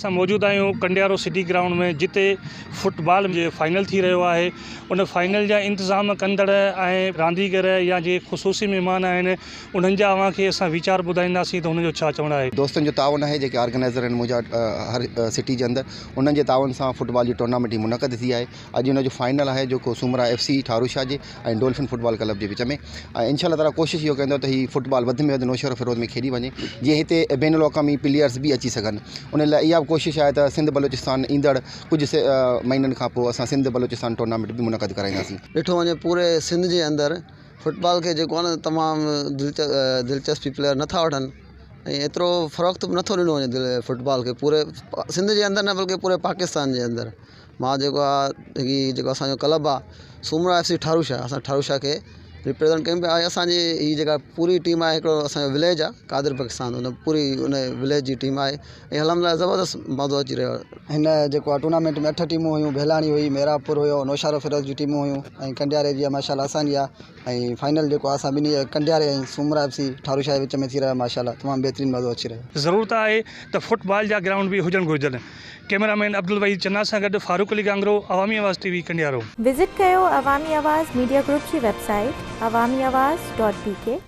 اسان موجود آهيون ڪنڊيارو سٽي گرائونڊ ۾ جتي فٽبال جي فائنل ٿي رهيو آهي ان فائنل جا انتظام ڪندڙ ۽ رانديگر يا جي خصوصي مهمان آهن انهن جا اوهان کي اسان ويچار ٻڌائينداسين ته هنن جو ڇا چوڻ آهي. دوستن جو تعاون آهي جيڪي آرگنائيزر آهن منهنجا هر سٽي جي اندر انهن جي تعاون سان فٽبال جي ٽورنامينٽ هي منعقد ٿي آهي اڄ ان جو فائنل آهي جيڪو سومرا ايف سي ٺاروشاه جي ۽ ڊولفن فٽبال ڪلب جي وچ ۾ ۽ انشاء الله تعالي ڪوشش اهو ڪندو ته هي فٽبال وڌ ۾ وڌ نوشهروفيروز ۾ کيڏي وڃي جيئن هتي بين الاقوامي پليئرس به اچي سگهن ان لاء اها به ڪوشش آهي ته سنڌ بلوچستان ايندڙ ڪجهه مهينن کان پوء اسان سنڌ بلوچستان ٽورنامينٽ به منعقد ڪرائينداسين. ڏٺو وڃي پوري سنڌ جي اندر فٽبال کي جيڪو آهي نه تمام دلچسپي پليئر نٿا وٺن ۽ ايترو فروخت به نٿو ڏنو وڃي فٽبال کي پوري سنڌ جي اندر نه بلڪه پوري پاڪستان جي اندر مان جيڪو آهي هي جيڪو اسانجو ڪلب آهي سومرا ايف سي ٺاروشاه اسان ٺاروشاه کي ريپريزنٽ ڪيون پيا ۽ اسانجي هي جيڪا پوري ٽيم آهي هڪڙو اسانجو وليج آهي قادر پاڪستان ان پوري ان وليج جي ٽيم آهي ۽ الحمد لله زبردست مزو اچي رهيو آهي. هن جيڪو آهي ٽورنامينٽ ۾ اٺ ٽيمون هيون ڀيلاڻي هئي ميرابپور هيو نوشهروفيروز جون ٽيمون هيون ۽ ڪنڊياري جي ماشاء الله اسان جي آهي ۽ فائنل جيڪو آهي اسان ٻنهي جو ڪنڊياري ۽ سومرا ايف سي ٺاروشاه جي وچ ۾ ٿي رهيو آهي ماشاء الله تمام بهترين مزو اچي رهيو آهي. ضرورت آهي ته فٽبال جا گرائونڊ به هجڻ گهرجن. ڪئميرا مين عبدالوحيد چنا سان گڏ Farooq Ali Gangro, Awami Awaz T V Kandiaro. Visit ڪيو عوامي آواز ميڊيا گروپ جي website Awami Awaz dot B K.